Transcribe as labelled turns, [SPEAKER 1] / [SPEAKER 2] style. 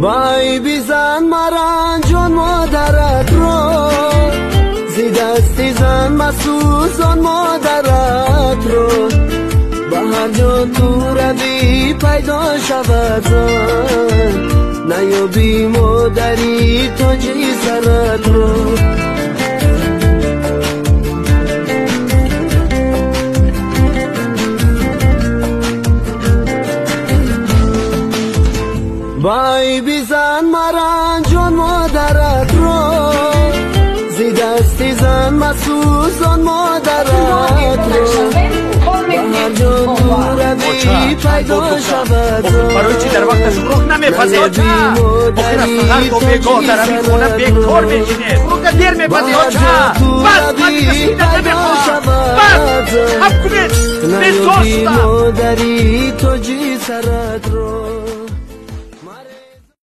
[SPEAKER 1] Вай бизан маранҷон модаратро, зи дасти зан масӯзон модаратро. Ба ҳар ҷо ту равӣ пайдо шавад зан, наёбӣ модари тоҷи саратро. Вай бизан маранҷон модаратро, зи дасти зан масӯзон модаратро. Ба ҳар ҷо ту равӣ пайдо шавад зан,
[SPEAKER 2] барои чӣ дар вақташ хӯрок намепазед, оча? Охир аз саҳар то бегоҳ дар ҳамин хона бекор мешинед, хӯрока дер мепазед, оча. Бас, ман дига шунида намехоҳам. Бас, хаб кунед, безор
[SPEAKER 1] наёбӣ
[SPEAKER 2] шудам.
[SPEAKER 1] Модари тоҷи саратро.